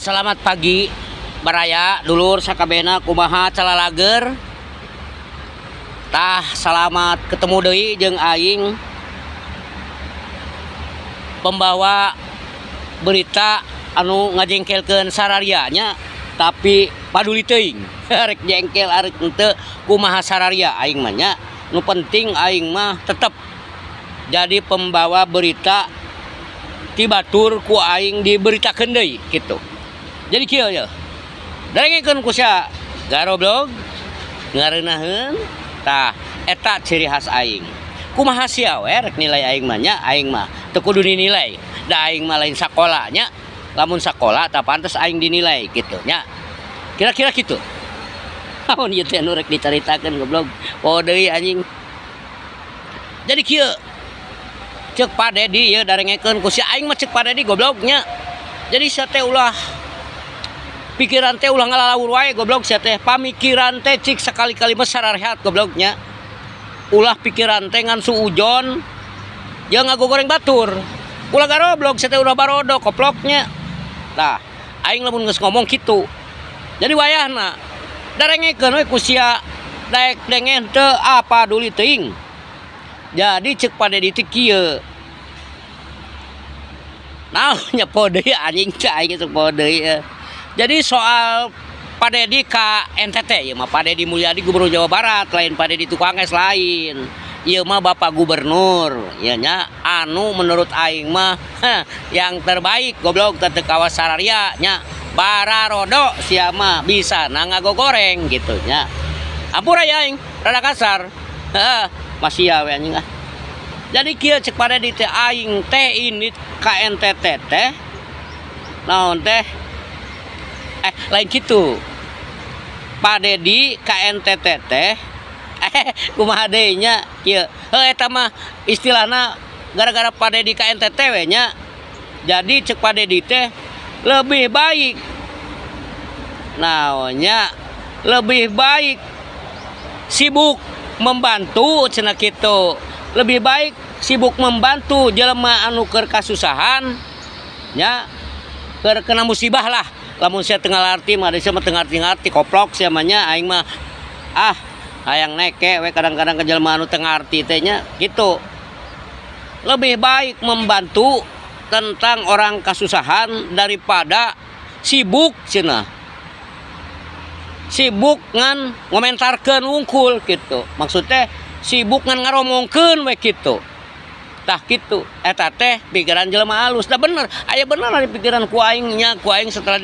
Selamat pagi, baraya, dulur sakabehna. Kumaha, calalager? Tah, selamat ketemu deui jeung aing, pembawa berita anu ngajengkelkeun sararia nya, tapi paduli teuing. Arek jengkel arek henteu, kumaha sararia aing mah nya. Nu penting aing mah tetep jadi pembawa berita ti batur, ku aing diberitakeun deui kitu. Jadi kieu ya. Darengekeun ku sia, garoblog ngareunaheun. Tah, eta ciri khas aing. Kumaha sia we rek nilai aing mah nya, aing mah teu kudu dinilai. Da aing mah lain sakola nya. Lamun sakola tah pantes aing dinilai gitu nya. Kira-kira gitu. Naon ieu teh anu rek dicaritakeun, goblok? Oh deui, anjing. Jadi kieu. Cek Pak Dedi ieu, darengekeun ku sia, aing mah cek Pak Dedi, goblok nya. Jadi sia teh ulah pikiran teh ulah ngalalawur wae, goblok sia teh. Pamikiran teh cik sekali-kali mah sararehat, goblok nya. Ulah pikiran teh ngan suujon jeung ngagogoreng batur. Ulah garoblok sia teh, ulah barodo koploknya. Tah, aing lamun geus ngomong kitu. Jadi wayahna darengekeun we ku sia, daek denge teu paduli teuing. Jadi cek Pak Dedi teh kieu. Naon nya, poho deui, anjing, cek aing geus poho deui. Jadi soal Pak Dedi ka NTT ieu mah, Pak Dedi Mulyadi Gubernur Jawa Barat, lain Pak Dedi tukang es, lain. Ieu mah Bapak Gubernur ya nya, anu menurut aing mah yang terbaik, goblok, teu kawas sararia nya. Bararodo sia mah bisa ngagogoreng gitu nya. Ampura ya, aing rada kasar. Heeh, masih ya we, anjing, ah. Jadi kieu cek Pak Dedi teh, aing teh ini ka NTT teh naon teh, eh lain gitu. Pak Dedi ka NTT teh, eh kumaha deui nya, kieu heuh, eta mah istilahna gara-gara Pak Dedi ka NTT we nya. Jadi cek Pak Dedi teh lebih baik naonnya, lebih baik sibuk membantu cenah kitu, lebih baik sibuk membantu jelema anu keur kasusahan nya, keur kena musibah lah. Lamun sia teu ngarti mah, sia mah teu ngarti-ngarti, koplok sia mah nya. Aing mah ah hayang neke we kadang-kadang ke jelema anu teu ngarti teh nya gitu. Lebih baik membantu tentang orang kasusahan daripada sibuk cenah, sibuk ngan ngomentarkeun wungkul gitu. Maksudnya sibuk ngan ngaromongkeun we gitu. Tah gitu, eta teh pikiran jelema alus. Da bener, aya bener ari pikiran ku aing nya, ku aing setelah di